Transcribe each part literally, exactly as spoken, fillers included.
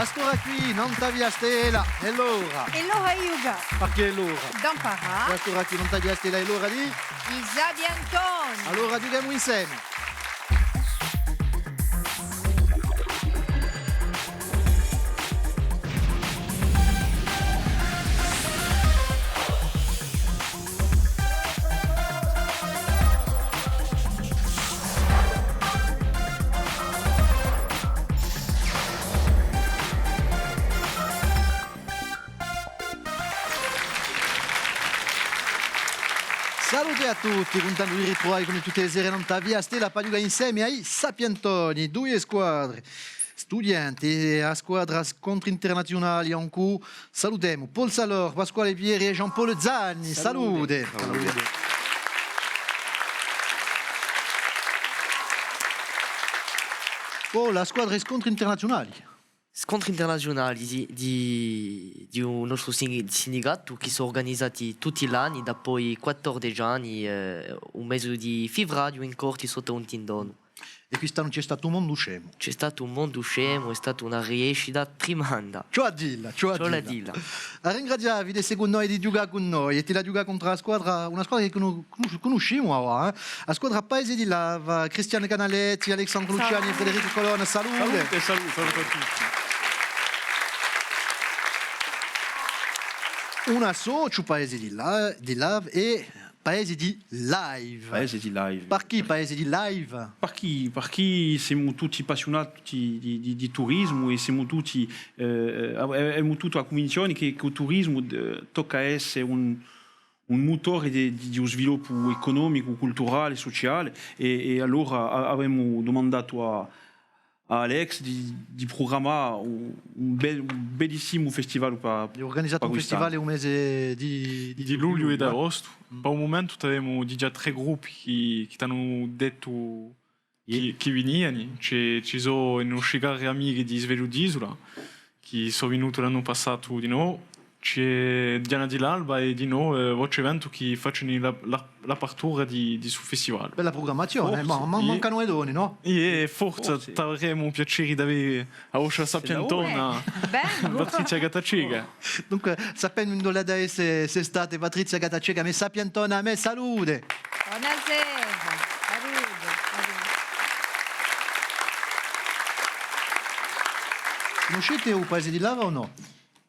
A st'ora quì, nant'à Via Stella, hè l'ora. Hè l'ora di ghjucà. Perchè hè l'ora? D'amparà. A st'ora quì, nant'à Via Stella, hè l'ora di? I Sapientoni. Allora, ghjuchemu inseme. Salute à tutti, cuntentu di ritruvà vi cum'è tutte e sere nant'à Via Stella pà ghjucà inseme à i Sapientoni, duie squadre. Studienti, è a squadra Scontri Internaziunali, ancu salutemu Paul Salor, Pasquale Pieri è Jean-Paul Zanni. Salute. Salute. Salute. Paul, a squadra Scontri Internaziunali. Scontri internaziunali di, di, di u nostru sin-, sindicatu chì sò urganizati tutti l'anni, dapoi quattordeci anni, eh, u mese di fivraghju in Corti sottu à un tindonu. È quist'annu ci hè statu un mondu scemu. Ci hè statu un mondu scemu, hè stata una riescita trimenda. Ci vole à dilla, ci vole à dilla. Ci vole à dilla. À ringrazià vi d'esse cù noi, di ghjucà cù noi, è di là ghjucà contr'à a squadra, una squadra chì cunu-, cunus-, cunuscimu avà, eh? A squadra Paese di Lava, Cristiane Canaletti, Alessandro Luciani è Federico Colonna. Salute. Salute, salute, salute à tutti. Un associu, Paese di La-, di Lava è Paese di Live. Paese di Live. Perchè Paese di Live? Perchè, perchè simu tutti appassiunati di, di, di, di turisimu è simu tutti, eh, eh, emu tutta a cunvinzione chì, chì u turisimu, eh, tocca à esse un, un mutore di, di, di u sviluppu ecunomicu, culturale, suciale, è, è allora a-, avemu dumandatu à, à Alex di, di prugrammà un, un be-, un bellissimu festival pà, di urganizà pà un quist'annu. Festival u mese di, di, di lugliu è d'aostu. Mm. Pà u mumentu avemu digià trè gruppi chì, chì t'anu dettu chì, chì viniani. Ci, ci sò i nostri cari amichi di Svegliu d'Isula, chì sò vinuti l'annu passatu di novu. Ci hè Diana di l'Alba è di novu, eh, Voce Ventu chì facenu la, la, l'apertura di, di stu festival. Bella prugrammazione, eh, ma, ma mancanu e donne, nò? Iè, forse, forse t'averemu u piacè d'avè a voscia sapientona, Patrizia Gattaceca. Dunque, sapemu induve l'hà da esse, s'è stata Patrizia Gattaceca, a me sapientona, a me salute. Bonasera. Salute, salute. Cunniscite u Paese di Lava o nò?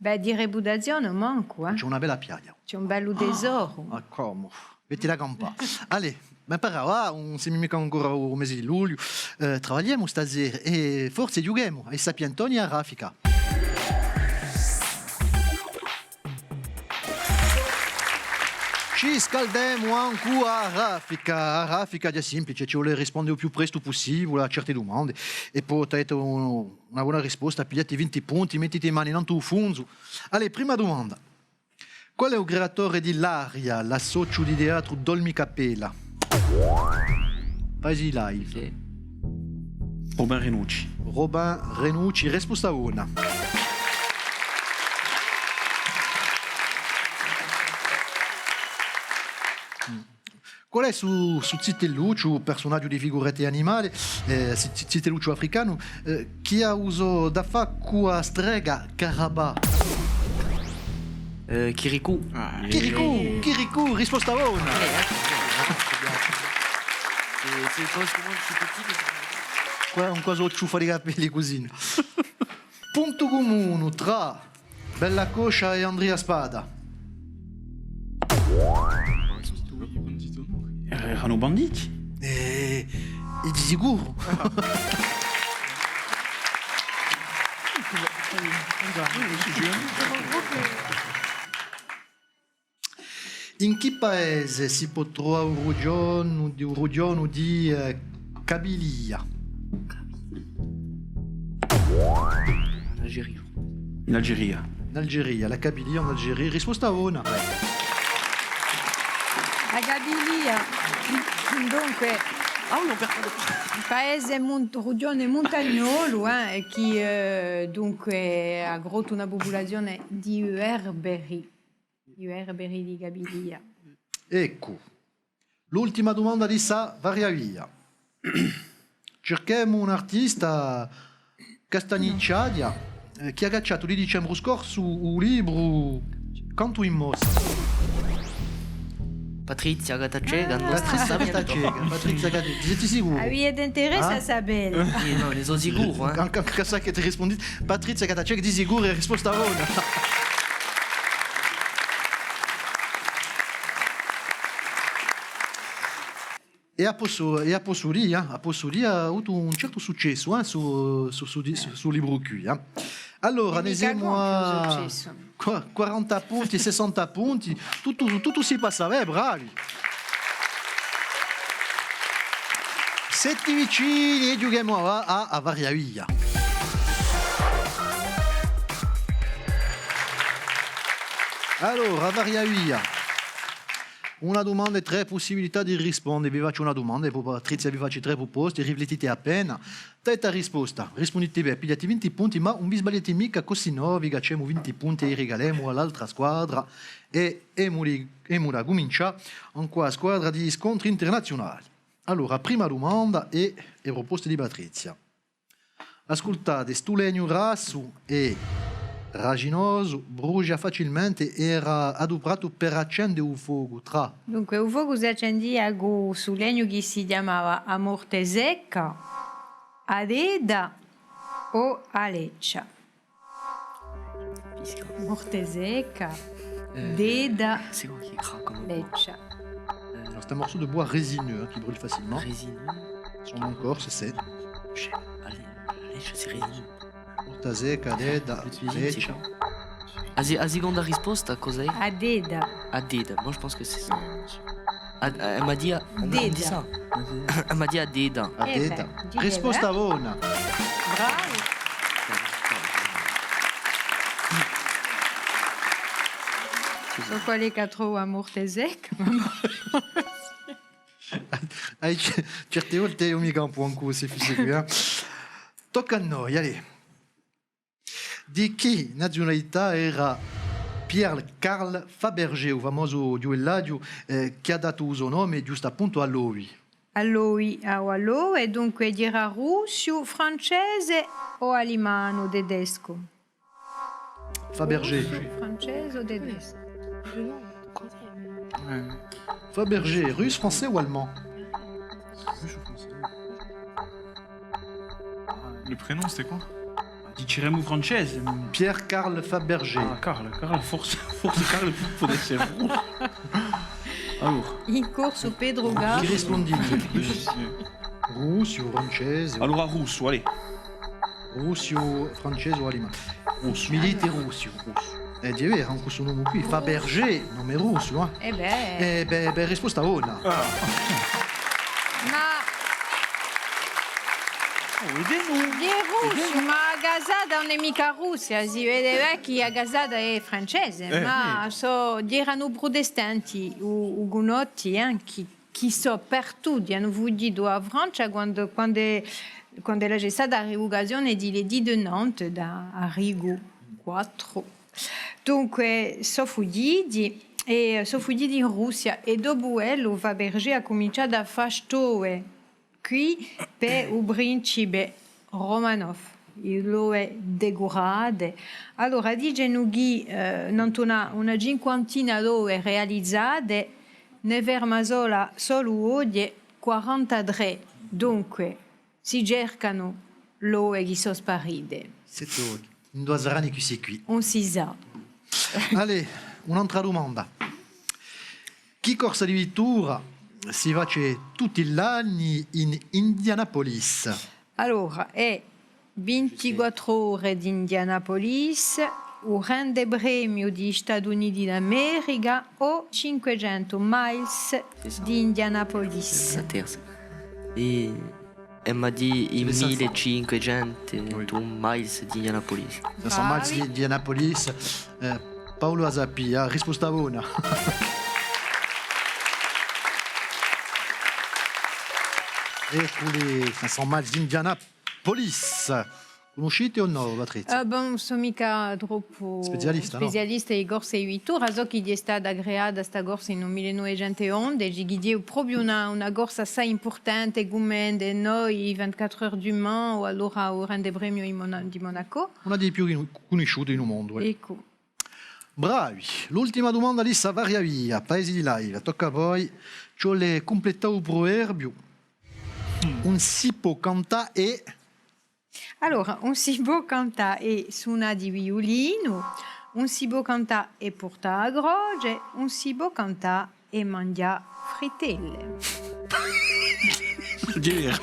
Bè, di reputazione mancu, eh. Ci hè una bella piaghja. Ci hè un bellu tesoru. Ah, cumu? Avete da campà. Allez, ma per avà, ùn simu micca ancora u mese di lugliu, eh, travagliemu sta sera è forse ghjuchemu à i Sapientoni à raffica. Ci scaldemu ancu à raffica. À raffica hè simplice, ci vole à risponde u più prestu pussibule à certe dumande. È po t'avete un, una bona risposta, pigliate vinti punti, mettite e mani nantu à u funzu. Allez, prima dumanda. Qual hè u creatore di l'Aria, l'associu di teatru Dolmi Capella? Paese di Live. Sì. Robin Renucci. Robin Renucci, risposta bona. Qual hè stu, stu zitellucciu, persunagiu di figurette animale, eh, zi-, zi-, zitellucciu africanu, eh, chì hà avutu da fà cù a strega Carabà? Eh, Kirikou. Ah, Kirikou, Kirikou, risposta bona. Eh, eh. Eh, c'est quand je commence, je suis petit, mais... Quà, un quasi ciuffa di capelli cusì. Puntu cumunu trà Bella Coscia è Andria Spada. Eranu banditi? Eh, è di sicuru. In chì paese si pò truvà u rughjonu di, u rughjonu di, eh, Cabilia? In Algeria. In Algeria. In Algeria, la Cabilia in Algeria. Risposta bona. La Cabilia, dunque, ah, no, per... paese mun-, rughjone muntagnolu, eh, è chì, eh, dunque, hà avutu una pupulazione di Berberi. I Berberi di Cabilia. Eccu. L'ultima dumanda di sta varia via. Circhemu un artista castagnicciaghja, Eh, chì hà cacciatu u dicembru scorsu u libru Cantu in mossa. Patrizia Gattaceca, nostra Patrizia Gattaceca, Patrizia Gattaceca, site sicuru? Avete interesse à sapè? Iè, nò, ne sò sicuru, eh. Ancu, ancu s'è chì ti rispondi, Patrizia Gattaceca, di sicuru, hè a risposta bona. È a possu, è a possu dì, eh, a possu dì, hà avutu un certu successu, eh, stu, stu, stu di-, stu, stu libru quì, eh. Allora, ne simu à qua-, quaranta punti, sessanta punti, tuttu, tuttu si passa, eh, bravi. Site vicini è ghjuchemu à, à, à Varia Via. Allora, Varia Via. Una dumanda è trè pussibilità di risponde. Vi facciu una dumanda è po Patrizia vi face trè pruposte, riflettite appena. Date a risposta, rispundite bè, pigliate vinti punti, ma ùn vi sbagliate micca, cusì nò vi cacciemu vinti punti è i rigalemu à l'altra squadra. È emu di, emu da cumincià incù a squadra di scontri internaziunali. Allora, prima dumanda è, è pruposte di Patrizia. Ascultate, stu legnu grassu è rasinosu brusgia facilmente, era adupratu per accende u focu trà. Dunque, u focu s'accendia cù stu legnu chì si chjamava a morte secca, a deda o a leccia. Morte secca, euh, deda, c'est quoi qui craque comme bois ? Leccia. Euh, alors, c'est un morceau de bois résineux, hein, qui brûle facilement. Résineux. Son nom corse, c'est. Allez, allez, je sais rien. Morte secca, deda, leccia. A se-, a seconda risposta, cos'hè? A deda. A deda. Moi, je pense que c'est ça. A, a, elle m'a dit, on, on dit ça. Deda. Elle m'a dit a deda. A deda. Eh ben, risposta bona. Bravo. Sò quale chì trova a morte secca, ma... Ah, ce-, certe volte eiu mi campu ancu, si fussi quì, eh. Tocca à noi, allez. Di chì naziunalità era Pierre Karl Fabergé, u famosu ghjuvellaghju, eh, chì hà datu u so nome ghjustu appuntu à l'ovi? À l'ovi, à, à l'ovi, è dunque era russiu, francese o alimanu, tedescu? Fabergé. Russu, francese o tedescu? Fabergé, russe, français ou allemand? Le prénom, c'était quoi? Diceremu francese. Pierre Karl Fabergé. Ah, Karl, Karl, forse, forse Karl pò esse russe. Allora. In corsu Petru Karl. Chì rispundite? Russiu, francese. Allora russiu, allez. Russiu, francese o alimanu? Russiu. Mi dite russiu. Russiu. Eh, hè vera, ancu stu nome quì, Fabergé, nome russiu, eh. Eh bè. Eh bè, bè, risposta bona. Ah. Ma... Oh, hè russiu, ma a casata ùn hè micca russa, si vede bè chì a casata hè francese, eh, ma sò, eranu prutestanti, u, u Gunotti, eh, chì chì sò partuti, anu fughjitu a Francia quandu, quandu, quand'ella ci hè stata a rivucazione di l'Édit de Nantes da Arrigu quattru. Dunque, sò fughjiti, è sò fughjiti in Russia, è dopu ellu Fabergé hà cuminciatu à fà st'ove quì per u principe Romanov, i l'ove decurate. Allora, dicenu chì, eh, nantu una, una cinquantina d'ove realizate, ne ferma sola, solu oghje quarantatrè. Dunque, si cercanu l'ove chì sò sparite. Sette ove. Induve saranu queste quì? Ùn si sà. Allez, un'altra dumanda. Chì corsa di vittura si face tutti l'anni in Indianapolis? Allora, hè vintiquattru ore d'Indianapolis, u Grande Premiu di i Stati Uniti d'America o cinquecentu miles d'Indianapolis? È, è m'hà dì i mille cinquecentu miles d'Indianapolis. Cinq cents miles d'Indianapolis. Eh, Paulu a sapia, risposta bona. Eccu li cinq cents miles d'Indianapolis. Cunniscite o nò, Patrizia? Eh, bon, ùn sò micca troppu specialista, nò? Specialista di corse di vittura, sò chì hè stata creata sta corsa in u mille novecentu ondeci, chì hè propiu una, una corsa assai impurtante, cum'è, nò, i vingt-quatre Heures du Mans o allora u Grande Premio di Mona-, di Monaco. Una di i più cunnisciuti in u mondu, eh. Eccu. Bravi! L'ultima dumanda di sta varia via, Paesi di Live, tocca à voi. Ci vole à cumpletà u pruverbiu. Ùn si pò cantà è... Allora, ùn si pò cantà è sunà di viulinu, ùn si pò cantà è purtà a croce, ùn si pò cantà è manghjà fritelle. Ghjè vera.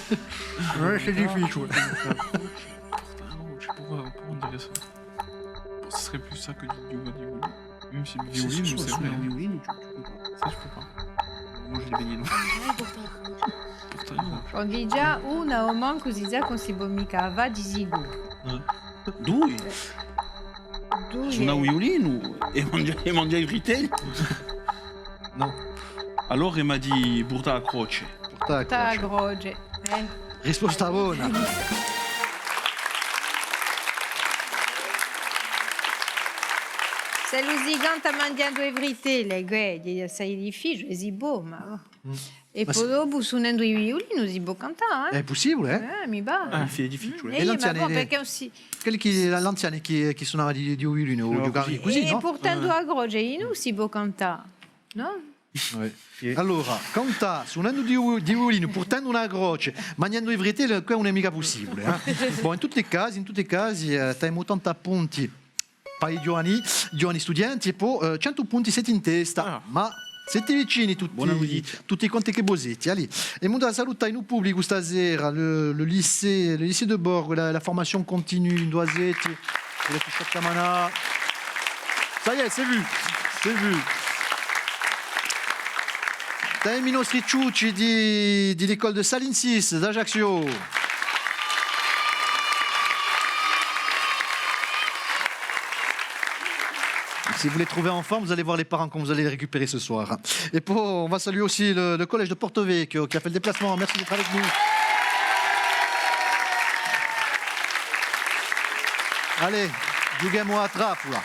Eh, c'est difficile. Ah, je sais pas, on peut dire ça. Ce serait plus ça que du, du, du, même si le violino, c'est vrai. Violino, tu, tu peux pas. Ça, je peux pas. Moi, je l'ai baigné, non. Pourtant, non. Bon, digià, una o mancu si sà chì ùn si pò micca fà di sicuru. Eh. Dui. Dui. Sunà u viulinu è manghjà, è manghjà i fritelle. Nò. Allora emu da dì purtà a croce. Purtà a croce. Purtà a croce, eh. Risposta bona. S'ellu si canta manghjendu e fritelle, què, hè assai difficiule, si pò, ma... Mm. È po dopu, sunendu u viulinu, si pò cantà, eh? Hè pussibule, eh? Eh, mi pare. Ah, hè difficiule. Eh, ma bon, perchè ùn si... Quelli chì, l'anziani chì, chì sunava di, di u viulinu, o ghjucava cusì, nò? È purtendu a croce, in u si pò cantà, nò? Allora, cantà, sunendu di u, di u viulinu, purtendu una croce, manghjendu i fritelle, què ùn hè micca pussibule, eh? Bon, in tutti i casi, in tutti i casi, eh, t'avemu ottanta punti. Pà i ghjovani, ghjovani studienti, è po, eh, centu punti site in testa, ma site vicini tutti, tutti quanti chì vo site. Allez, emu da salutà in u publicu stasera, le, le lycée, le lycée de Borgo, la, la formation continue, induve site, vo vulete sciaccamanà. Ça y est, c'est vu, c'est vu. T'avemu i nostri ciucci di, di l'école de Salines six d'Ajaccio. Si vous les trouvez en forme, vous allez voir les parents quand vous allez les récupérer ce soir. Et puis, on va saluer aussi le, le collège de Porto-Vecchio qui a fait le déplacement. Merci d'être avec nous. Allez, ghjuchemu à a trappula.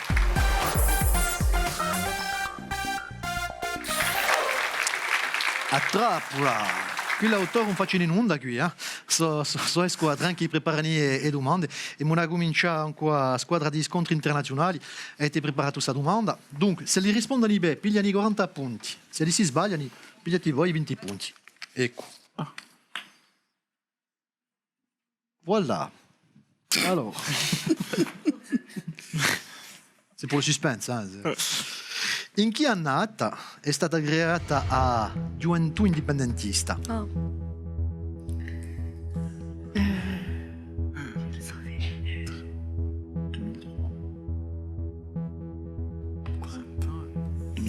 A trappula. Quì l'autore ùn facenu nunda quì, eh. Sò, sò, sò e squadre, eh, chì preparanu e, e dumande. È emu da cumincià cù a squadra di scontri internaziunali. Avete preparatu sta dumanda? Dunque, s'elli rispondenu bè, piglianu quaranta punti. S'elli si sbaglianu, pigliate voi vinti punti. Eccu. Ah. Voilà. Alors. C'est pour le suspense, hein. In chì annata hè stata creata a Ghjuventù Indipendentista? Ah. Euh, je le savais. Deux mille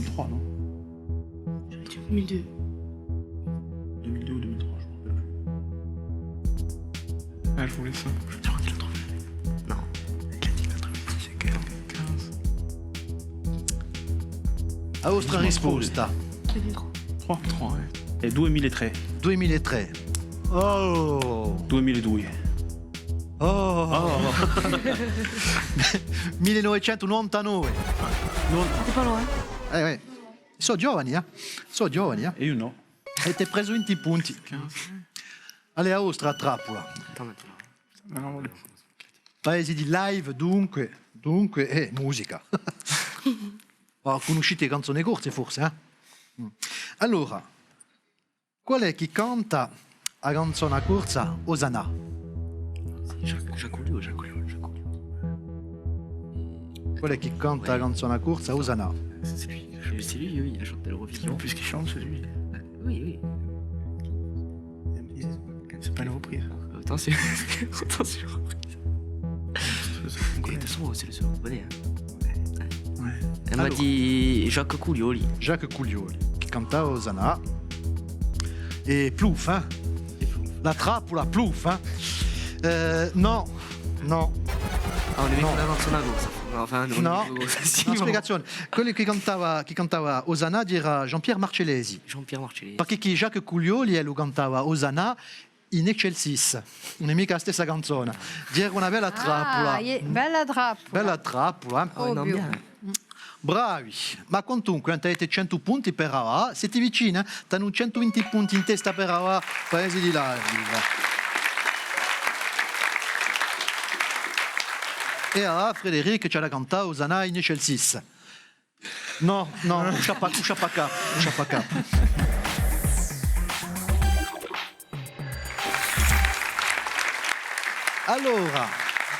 trois, non ? J'aurais dit deux mille deux. Deux mille deux ou deux mille trois, je me rappelle plus. Ah, je voulais ça. Je crois qu'il a trouvé. Non. Il a dit quatre-vingt-dix et quelques. Quinze. A vostra risposta. Deux mille trois. Trois. Trois, eh. È dui mila è trè. Dui mila è trè. Oh! Dui mila è dui. Oh! Mille novecentu novantanove. C'était pas loin. Eh, eh. Sò ghjovani, eh? Sò ghjovani, eh? È eiu nò. Avete presu vinti punti. Quinze. Allez, a vostra trappula. Attends, attends. Non, non, non. Paesi di Live, dunque, dunque, eh, musica. Ma cunniscite e canzone corse, forse, eh? Mm. Allora, qual hè chì canta a canzona corsa Osanna? Jacques, Jacques Coulliot, Jacques Coulliot, Jacques Coulliot. Qual hè chì canta a canzona corsa Osanna? C'est lui, c'est lui, oui, il a chanté l'Eurovision. En plus, qui chante, c'est lui. Oui, oui. C'est pas une reprise. Attends, c'est, attends, c'est une reprise. De toute façon, c'est le seul qu'on connaît, hein. Ouais. È emu da dì Jacques Coullioli. Jacques Coullioli, chì cantava Osanna. È pluf, eh? La trappula, pluf, eh? Eh, nò, nò. Ah, ùn hè micca una canzona corsa. Enfin, nò. Una spiegazione. Quellu chì cantava, chì cantava Osanna era Jean-Pierre Marcellesi. Jean-Pierre Marcellesi. Perchè chì Jacques Coullioli, ellu cantava Osanna, In Excelsis, ùn hè micca a stessa canzona. Era una bella trappula. Ah, iè, bella trappula. Bella trappula, eh? Oh, ovviu. Bravi. Ma quantunque, eh, t'avete centu punti per avà. Site vicini, eh? T'anu centu vinti punti in testa per avà, Paese di Live. È avà Frédéric ci hà da cantà u Sanà in Excelsis. Nò, nò, u sciappa-, u sciappacapu, u sciappacapu. Allora,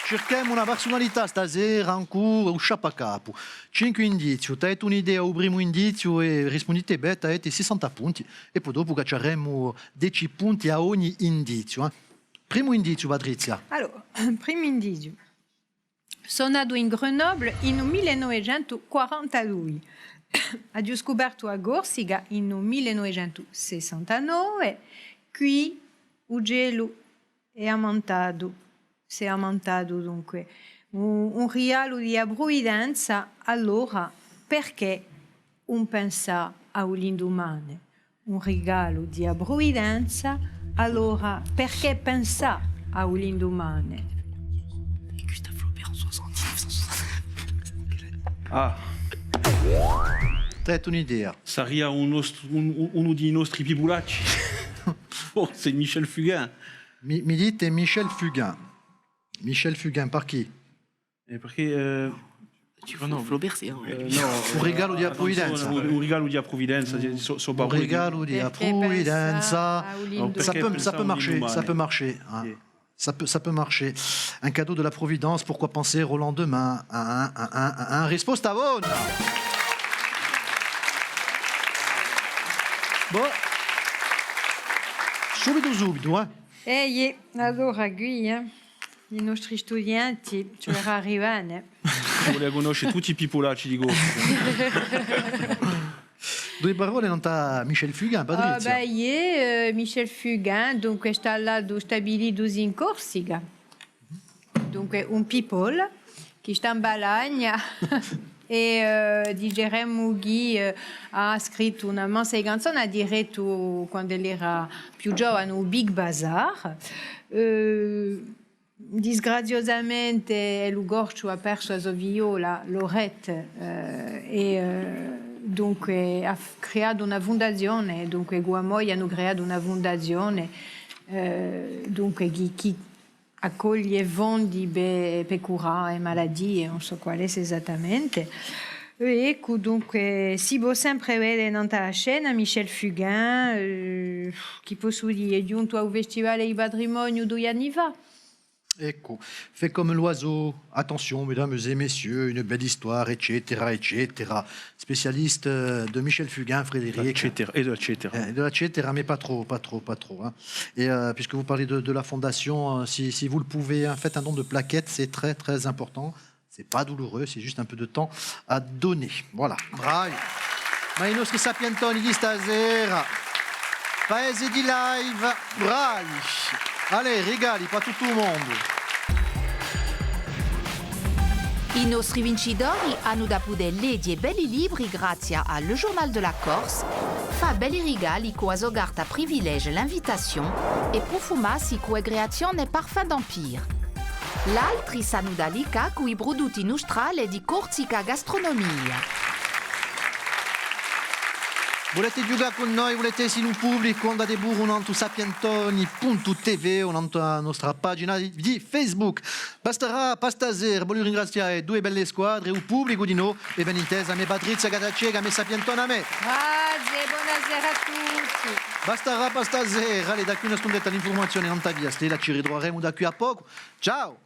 circhemu una persunalità stasera ancora, u sciappacapu. Cinque indizi, t'avete un'idea à u primu indiziu è rispundite bè, t'avete sessanta punti, è po dopu cacciaremu deci punti à ogni indiziu, eh. Primu indiziu, Patrizia. Allora, primu indiziu. Sò natu in Grenoble in u mille novecentu quarantadui. Aghju scupertu a Corsica in u mille novecentu sessantanove. Quì u celu hè ammantatu, s'hè ammantatu, dunque, un, un rigalu di a pruvidenza, allora perchè ùn pensà à u lindumane? Un rigalu di a pruvidenza, allora perchè pensà à u lindumane? Gustave Flaubert en soixante-dix-neuf cent soixante-dix. Ah. T'avete un'idea? Saria un nost-, un, un, unu di i nostri pipulacci. Forse Michel Fugain. Mi, mi dite Michel Fugain. Michel Fugain, perchè? È perchè, eh, Flaubert, c'est un... eh, nò, un rigalu di a pruvidenza. Un, un rigalu di a pruvidenza, sò, sò... Un rigalu di a pruvidenza. Ça peut, ça peut marcher, ça peut marcher, hein. Ça peut, ça peut marcher. Un cadeau de la Providence, pourquoi penser au lendemain? Hein, hein, hein, hein, hein. Risposta bona! Bon. Subitu, subitu, eh. Eh, iè, allora quì, eh, i nostri studienti ci vole à arrivà, nè? Ci vole à cunnosce tutti i pipulacci di Corsica. Duie parolle nant'à Michel Fugain, Patrizia. Ah, bè, iè, eh, Michel Fugain, dunque, hè statu stabilitu in Corsica. Dunque, un people chì stà in Balagna è, eh, diceremu chì, eh, hà scrittu una massa di canzone, hà direttu, quand'ellu era più ghjovanu, u Big Bazar. Eh, disgraziosamente, lu Corciu hà persu a so figliola, Laurette, eh, è, eh, dunque hà f-, creatu una fundazione, dunque cù a moglia anu creatu una fundazione, eh, dunque chì, chì accoglie fondi pè, pè curà e malatie, ùn sò quale sia esattamente. È eccu, dunque, si pò sempre vede nant'à a scena Michel Fugain, eh, chì possu dì, hè ghjuntu à u Festivale di Patrimoniu dui anni fà. Eccu, Fait comme l'oiseau, attention, mesdames et messieurs, une belle histoire, et cetera, et cetera. Spécialiste, euh, de Michel Fugain, Frédéric. Et cetera, et de et cetera. Euh, de et cetera, mais pas trop, pas trop, pas trop, hein. Et, euh, puisque vous parlez de, de la fondation, euh, si, si vous le pouvez, hein, faites un don de plaquettes, c'est très, très important. C'est pas douloureux, c'est juste un peu de temps à donner. Voilà. Bravi. Ma i nostri sapientoni di stasera. Paese di Live, bravi. Allez, rigali pà tuttu u mondu. I nostri vincitori anu da pudè leghje belli libri grazia à Le Journal de la Corse, fà belli rigali cù a so carta privilège l'invitation è prufumà si cù e creazione Parfum d'Empire. L'altri s'anu da liccà cù i prudutti nustrali di Corsica Gastronomia. Vulete ghjucà cù noi? Vulete esse in u publicu? Andate puru nantu sapientoni puntu T V o nantu à a nostra pagina di, di Facebook. Basterà pà stasera, vogliu ringrazià e duie belle squadre, u publicu dinò, è ben intesa, a me Patrizia Gattaceca, a me sapientona à mè. Grazie, bonasera à tutti. Basterà pà stasera, allez, da quì à una stundetta l'infurmazione nant'à Via Stella, ci ritruveremu da quì à pocu. Ciao!